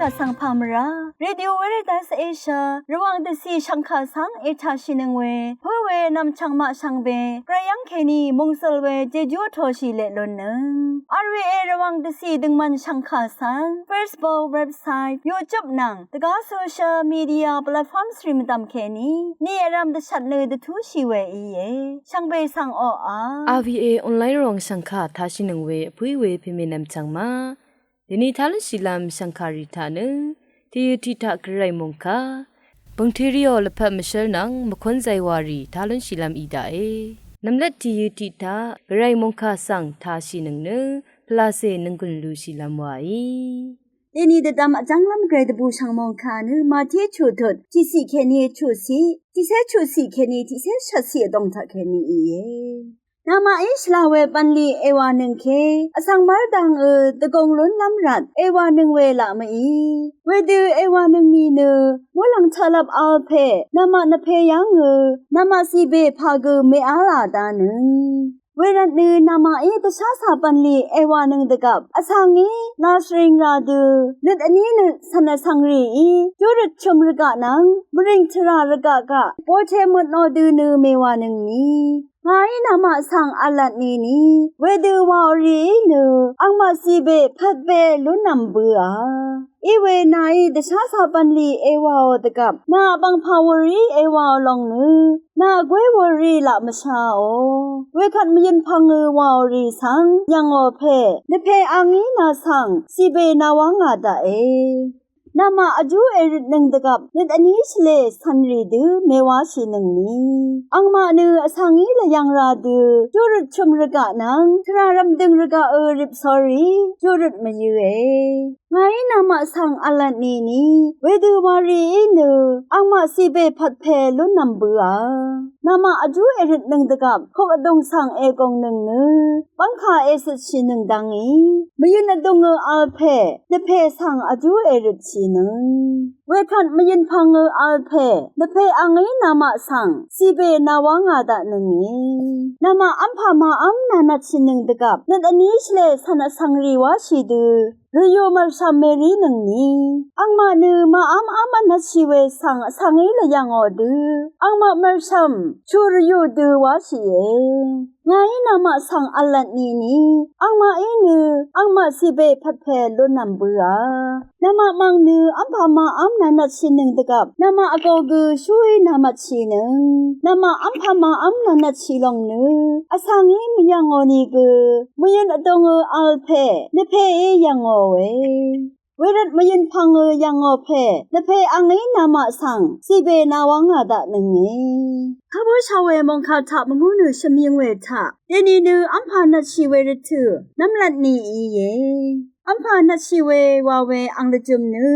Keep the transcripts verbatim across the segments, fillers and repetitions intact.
Vsvng pà mvrá Radio Veritas Asia Rvwàng dvcì shv̀ngkà svng ètàshìnøng we pǿ we nv̀mchv̀ng maq shvngbe gvray yv́ng kèní mòngsøl we jejú vtoshì leq lunnøng. R V A Rvwàng dvcì døngmvn shv̀ngkà svng Facebook, website, YouTube nvng dvgá social media platforms rì mvdv̀m kèní ni vrv̄m dvshvt nø dvtúshì we íe. Shvngbe svng oqà R V A online Rvwàng shv̀ngkà tashìnøng we vpǿí we pèmè nv̀mchv̀ng maq dèni tá lúnshìlv́m shv̀ngkà rì taq nø tìyø tiq taq gvray mòngkà bø̀ngtø rìò lvpat mvshǿl nvng mvkún zaywa rì tá lúnshìlv́m í daqe. Nv̀mlat tìyø tiq taq gvray mòngkà svng tashìnøng nø pvlacè nònggùn lushìlv́m waí. Dèni dvdvm vjv́nglv́m gvray dvbùshv̀ng mòngkà nø Mati chuqtut tiqciq kèní chuqciq, tiqcé chuqciq kèní tiqcé shvtciq vdòng taq kèní íe. Namaqí shvla we bv̀nlì èwànøng ke vsvng mv́rdvngø dvgùng lúnlv́m rvt èwànøng we laq mø̀í. Wedø èwànøng ni nø muqlàng taqlvp vl pè namaq nvpè yv́ngø namaq cìbè pà gø mèá là danøng. Wervtnø namaqí dvshá cà bv̀nlì èwànøng dvgvp vsvngí lashvring ra dø nøt vní nøt cv̀n vsvng rìí júrøt chø̀m rvgaq nvng mvrìng tvrà rvgaq gaq bote møtnò dø nø mèwànøng ni. Ngàí namaq svng v̄lvt nìni wedø wàò rìí nø angmaq cìbè pvtbe lúnv̀m bøà. Iwe nàí dvshá cà bv̀nlì èwàò dvgvp nà vbv̀ngpà wùrìí èwàò lòng nø nà vgwé wùrì laq mvshaò. Wekvt mvyø̀n pv̀ngø wàò rì svng yv̀ngò pè nvpè angí nà svng cìbè nàwá ngà daqe. Namaq vjú èrøtnøng dvgvp nøt vní shvlē cv̀nrì dø mèwáshìnøng ni. Angmaq nø vsvngí lvyv̀ng ra dø júrøt chø̀m rvgaq nvng tvrà rv̀mdø̀ng rvgaqø ripsórí júrøt mvyǿe. Ngàí namaq svng v̄lvt nìni wedø wàò rìí nø angmaq cìbè pvtbe lúnv̀m bøà. Namaq vjú èrøtnøng dvgvp kuk vdùng svng ègùngnøng nø bv́ngkà ècøtshìnøng dvngí mvyø̀n vdùngø vl pè nvpè svng vjú èrøtshìnøng. Wekvt mvyø̀n pv̀ngø vl pè nvpè angí namaq svng cìbè nàwá ngà daqnønge. Namaq v́mpà màv́m nànvtshìnøng dvgvp nøt vní shvlē cv̀n vsvng rì wáshì dø rvyù mv̀rshv̀m mèrínøng ni. Angmaq nø màv́mv́m vnvtshì we svng vsvngí lvyv̀ngò dø angmaq mv̀rshv̀m chu rvyù dø wáshìe. Ngàí namaq svng v̄lvt nìni angmaqí nø angmaq cìbè pvtbe lúnv̀m bøà. Namaq mv̀ng nø v́mpà màv́m nànvtshìnøng dvgvp namaq vgō gø shúí nàmvtshìnøng. Namaq v́mpà màv́m nànvtshì lòng nø vsvngí mvyv̀ngò nìgø mvyø̀n vdùngø vl pè nvpèí yv̀ngòe. Wervt mvyø̀n pv̀ngø yv̀ngò pè nvpè angí namaq svng cìbè nàwá ngà daqnønge. Kà bǿshà we mòngkà taq mvngú nø shvmyøng we taq dèni nø v́mpà nvtshì we rvtø̀ nv́mlat ni íe. V́mpà nvtshì we wa we ang lvjø̀m nø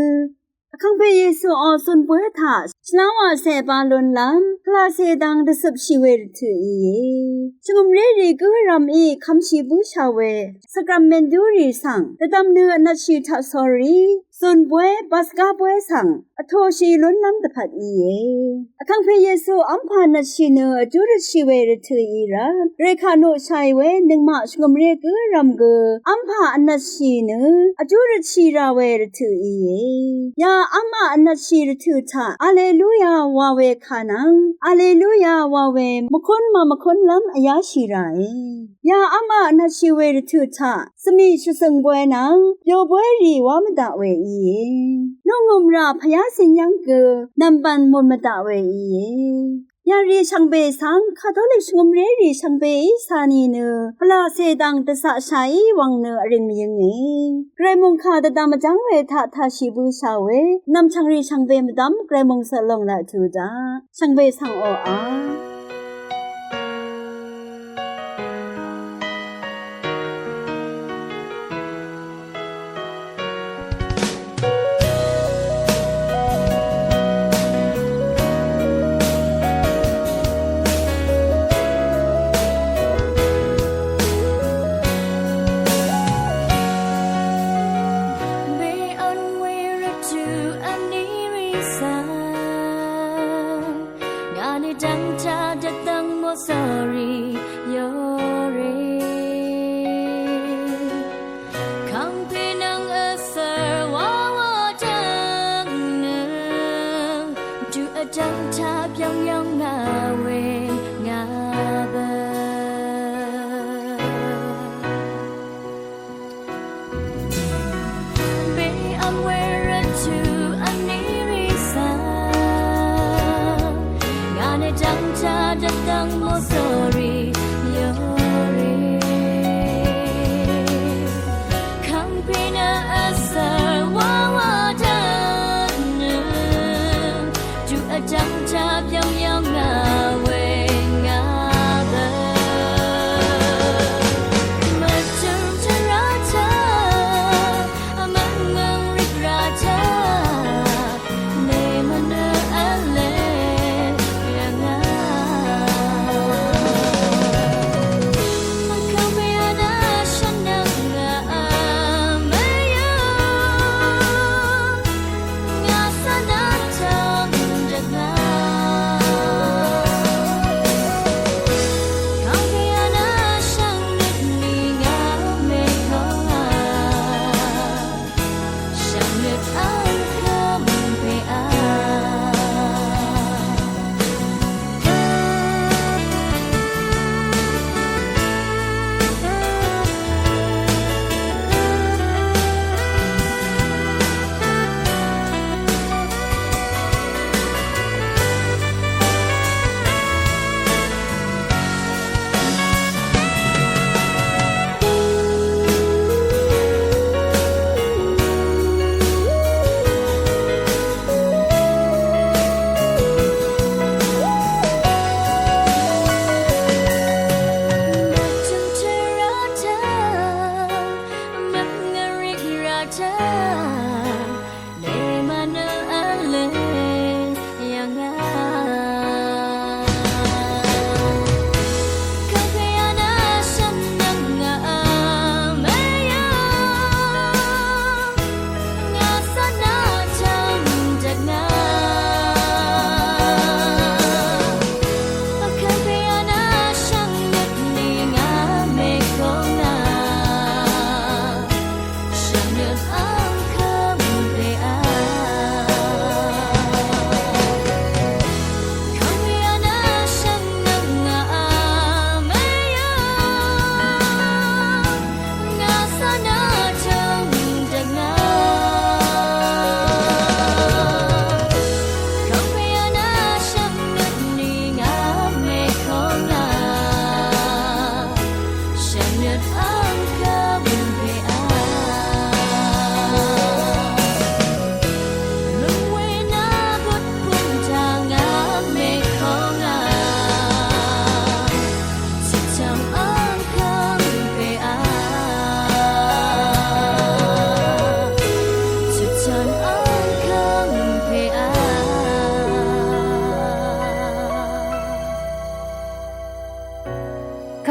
Vkàngpè Yesuò zùn bǿ taq shvlá wàcè ba lúnlv́m pvlacè dang dvcøpshì we rvtø̀ íe. Shvngø̀mré rì gǿ vrv̀mí kvmshì bǿshà we sakrament dúrì svng dvdvm nø vnvtshì taqsórí zùn bǿ basgá bǿ svng vtōshì lúnlv́m dvpvt íe. Vkàngpè Yesu v́mpà nvtshì nø vjú røtshì we rvtø̀ í rvt rèkà noqshàì we nøngmaq shvngø̀mré gǿ vrv̀m gø v́mpà vnvtshì nø vjú røtshì rà we rvtø̀ íe. Ya v́mpà vnvtshì rvtø̀ taq Alleluya wa we kà nvng Alleluya wa we mvkún màmvkúnlv́m vyáshì ràe. Ya v́mpà vnvtshì we rvtø̀ taq svmì shvzø̀ng bwe nvng byo bwe rì wá mvdaq we íe. Nungø̀m rà pvyá cìnyv́ng gø nv̀mbv̀n mùn mvdaq we íe. Yarì shvngbe svng Katolik shvngø̀mrérì shvngbeí cà nìnø pvlacè dang dvzaqshàí wvng nø vring mvyǿnge. Gvray mòngkà dvdvm vjv́ng we taq taqshì bøshà we nv̀mchv̀ngrì shvngbe mvdv́m gvray mòngsø lòng laq tuq daq. Shvngbe svng oqà Be on we rvtø̀ vní rì svng ngàní dv́ngchá dvdv́ng mòsòrì yòrì. Kàngpè nvng vsv̀r wawa dø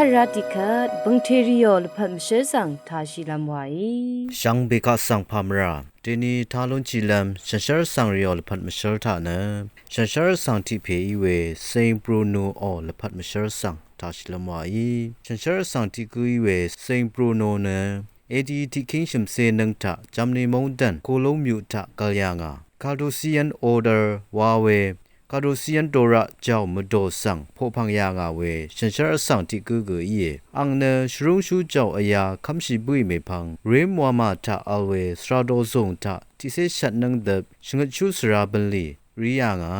Vrá tiqkvt bø̀ngtè rìò lvpat mvshǿl svng tāshìlv́m wàí. Shvngbe kaq svng pà mvrà deni tā lúnshìlv́m shànshér svng rìò lvpat mvshǿl taq nø, shànshér svng tiq pè í we Saint Bruno ò lvpat mvshǿl svng tāshìlv́m wàí. Shànshér svng tiq gǿ í we Saint Bruno nø A D tiqkíng shø̀mcé nǿng taq Germany móngdàn Cologne myuq taq gv̀l yà ngà Carthusian Order wa we Carthusian doraq jàò mvdò svng poqpv̀ng yà ngà we shànshér vsvng tiq gǿ gø íe. Àng nø shvrúngshú jàò vyā kv́mshì bǿì mèpvng Rím wamà taq vl we svra dozùng taq tiqcé shvt nǿng døp shvngøtshú svra bv̀nlì rí yà ngà.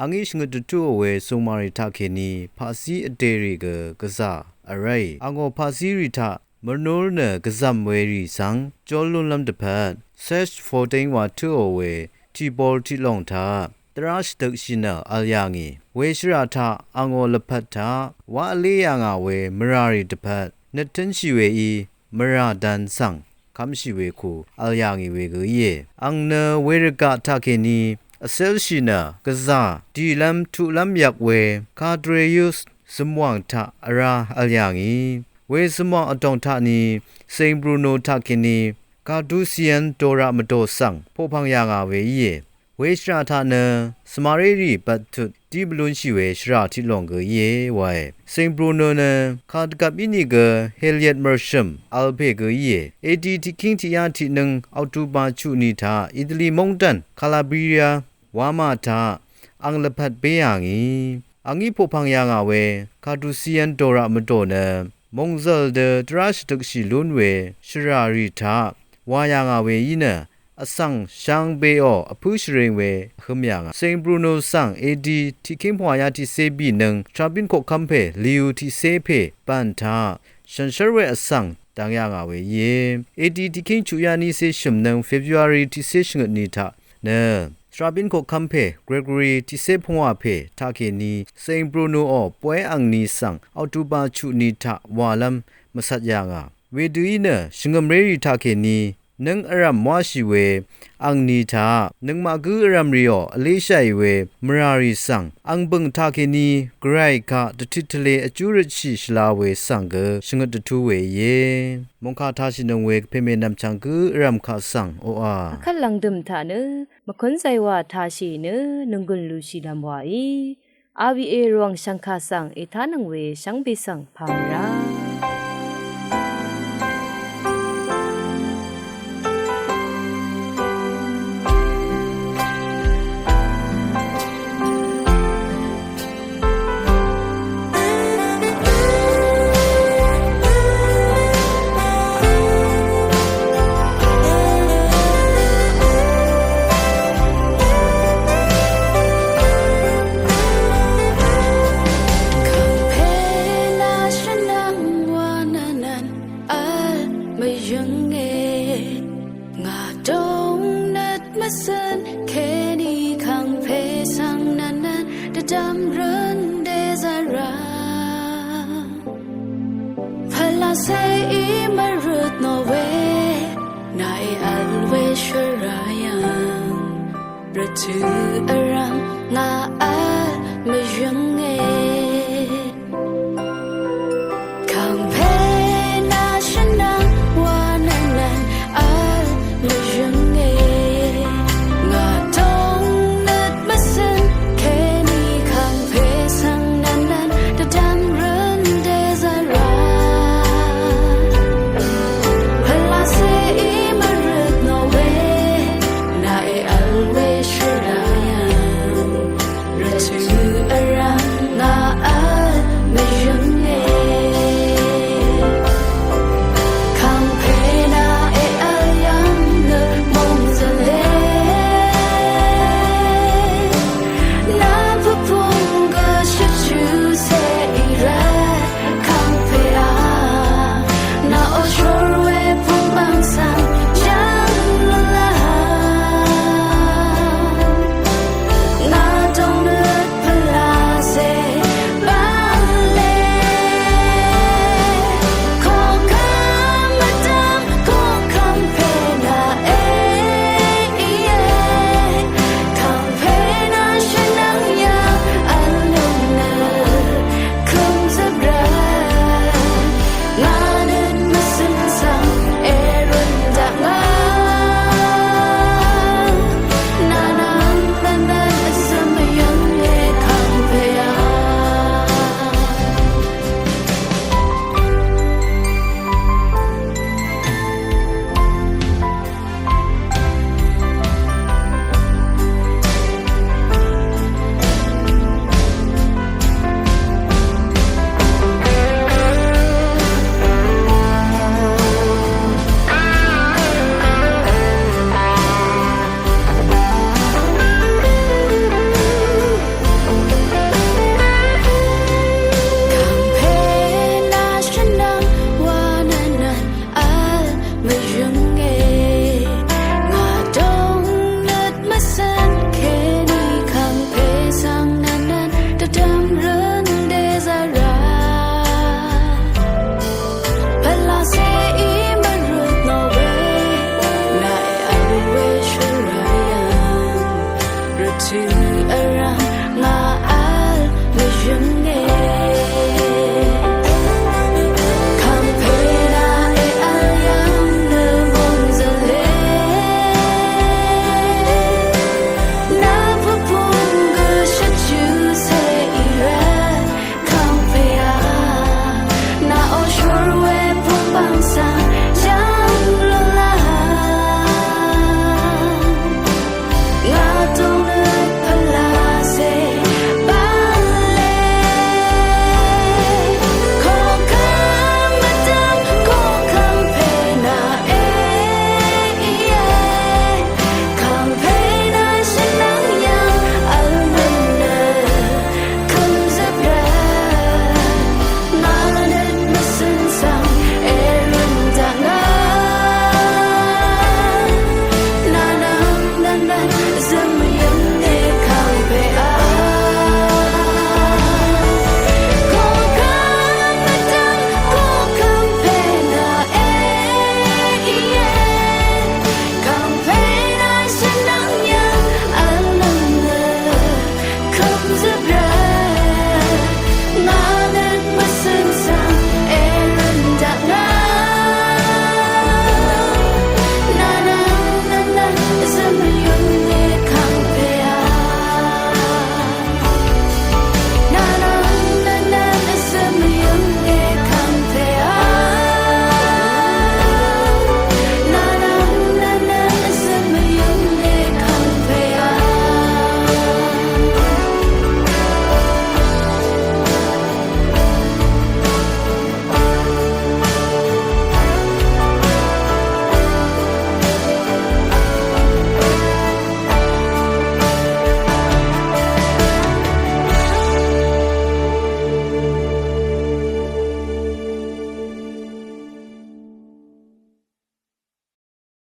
Àngí shvngøt dvtúò we zùngmàrì taqkèní paqzí vdèrì gø gvzà vráì. Àngó paqzírì taq mvnúr nø gvzv̀m werì svng jól lúnlv́m dvpvt Search for Dane wa tǿò we Tibor tiqlòng taq dvrá shvdøkshì nø vl yà ngì. We shvrà taq àngó lvpat taq wá vlé yà ngà we mvràrì dvpvt nøttǿnshì weí mvrà dvn svng kv́mshì we ku vl yà ngì we gø íe. Àng nø we rvgaq taqkèní vcélshì nø gvzà dìlv́m tuqlv́m yvk we Cadreus zømwàng taq vrá vl yà ngì. We zømwàng vdòng taqni Saint Bruno taqkèní Carthusian doraq mvdò svng poqpv̀ng yà ngà we íe. We shvrà taq nø svmarérì bvttut dí mvlúnshì we shvrà tiqlòng gø íe wae. Saint Bruno nø kàdvgvp ínìgø Heliet mv̀rshø̀m vl pè gø íe. A D tiqkíng tiqyá tiqnǿng October chuqni taq Italy móngdàn Calabria wamà taq àng lvpat bé yà ngì. Àngí poqpv̀ng yà ngà we Carthusian doraq mvdò nø mòngzø̀l dø dvrá shvdøkshì lún we shvràrì taq wà yà ngà we í nø vsvng shvngbeò vpǿ shvring we vhø̄m yà ngà. Saint Bruno svng A D tiqkíng pvngwàyá tiqcé bìnøng svrabín koqkv́m pè Liu tiqcé pè bv̀n taq shànshér we vsvng dvng yà ngà we íe. A D tiqkíng chuqyá nícé shø̀mnøng February tiqcé shvngøtni taq nø svrabín koqkv́m pè Gregory tiqcé pvngwà pè taqkèní Saint Brunoò bóy angni svng October chuqni taq wàlv́m mvcvt yà ngà. Wedø í nø shvngø̀mrérì taqkèní nǿng vrv̀m wáshì we angni taq nøngmaq gǿ vrv̀mrìò vléshàì we mvràrì svng àng bø̀ng taqkèní gvray kaq dvtit tvlē vjú røtshì shvla we svng gø shvngøt dvtú we íe. Mòngkà tāshìnøng we gvpè mènv̀m chv̀ng gǿ vrv̀m kaq svng oqà vkvt lv̀ngdø̀m taq nø mvkúnzay wà tāshì nø nònggùn lushìlv́m wàí. R V A Rvwàng shv̀ngkà svng ètánøng we shvngbe svng pà mvrá. Kàngpè nà shvnvng wa nvnvn vl mvyǿnge. Ngà dòng nøt mvcøn kèní kàngpè svng nvnvn dvdvm røn dèzvra. Pvlacèí mvrøt nò we nàí vl we shvrayv̀ng. Rvtø̀ vrv̀m ngà vl mvyǿnge. Kàngpè nà shvnvng wa nvnvn vl mvyǿnge. Ngà dòng nøt mvcøn kèní kàngpè svng nvnvn dvdvm røn dèzvra. Pvlacèí mvrøt nò we nàí vl we